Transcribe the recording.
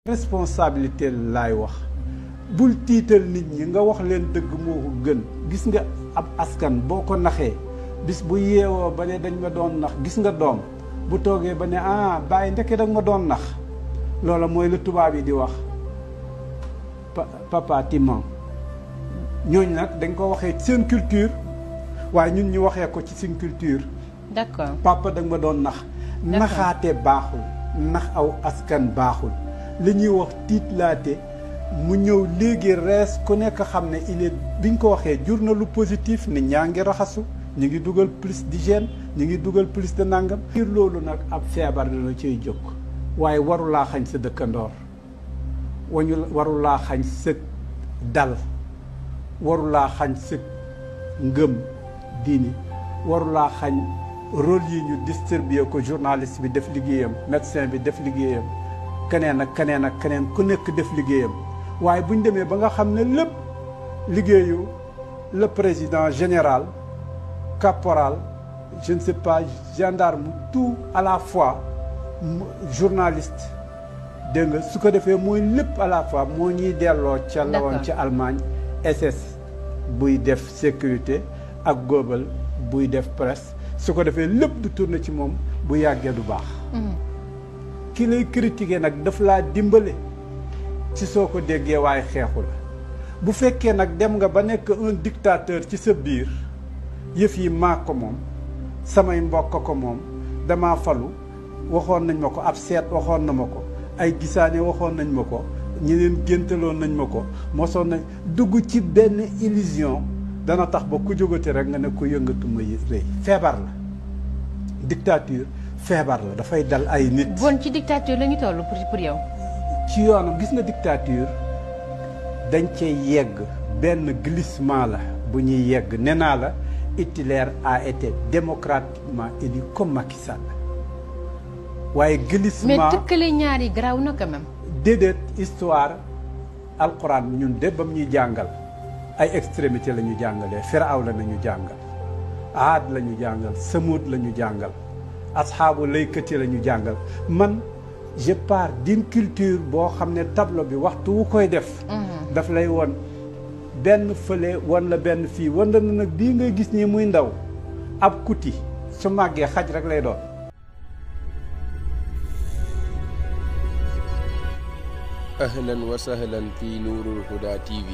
responsabilité laay wax bul tiital nit ñi nga wax leen dëgg moo ko gën gis nga ab askan boo ko naxee bis bu yeewoo ba ne dañ ma doon nax gis nga doom bu toogee ba ne bàyyi ndeke dag ma doon nax loola mooy lu tubaab yi di wax papa timan ñooñu nag dañ ko waxee ci seen culture waaye ñun ñu waxee ko ci seen culture. d'accord papa dag ma doon nax. naxaate baaxul nax aw askan baaxul li ñuy wax tiitlaate mu ñëw léegi rees ku nekk xam ne il est biñ ko waxee jur na lu positif nit ñaa ngi raxasu ñu ngi dugal plus d'hygiène ñu ngi dugal plus de nangam. biir loolu nag ab feebar dana ciy jóg waaye warulaa xañ sa dëkkandoor warulaa xañ sa dal warulaa xañ sa ngëm diini warulaa xañ rôle yi ñu distribué ko journaliste bi def liggéeyam médecin bi def liggéeyam keneen ak keneen ak keneen ku nekk def liggéeyam waaye bu ñu demee ba nga xam ne lépp liggéeyu le président général caporal je ne sais pas gendarme tout à la fois journaliste dégg nga su ko defee mooy lépp à la fois moo ñuy delloo ca lawoon ci Allemagne SS buy def sécurité ak Goebbels buy def presse su ko defee lépp du tourner ci moom bu yàggee du baax ki lay critiquer nag daf laa dimbale ci soo ko déggee waaye xeexu la bu fekkee nag dem nga ba nekk un dictateur ci sa biir yëf yi maa ko moom samay mbokk ko moom damaa falu waxoon nañ ma ko ab seet waxoon na ma ko ay gisaane waxoon nañ ma ko ñeneen géntaloon nañ ma ko mosoon nañ dugg ci benn illusion dana tax ba ku jógate rek nga ne ko yëngatu ma rëy feebar la dictature feebar la dafay dal ay nit. bon ci dictature la ñu toll pour yow. ci yoonam gis nga dictature dañ cee yegg benn glissement la bu ñuy yegg nee naa la Hitler a été démocratiquement élu comme Macky Sall waaye glissement mais tëkkale ñaari garaaw na quand même. déedéet histoire alxuraan ñun de bam ñuy jàngal ay extrémité la ñu jàngalee Firawna la ñu jàngal Aad la ñu jàngal Samud la ñu jàngal asxaabu laykati la ñu jàngal man je pars d'une culture boo xam ne tableau bi waxtu wu koy def daf lay won benn fële wan la benn fii wan la nag bii ngay gis nii muy ndaw ab kuti su màggee xaj rek lay doon. ahlan wa sahlan fi Nourul Huda TV.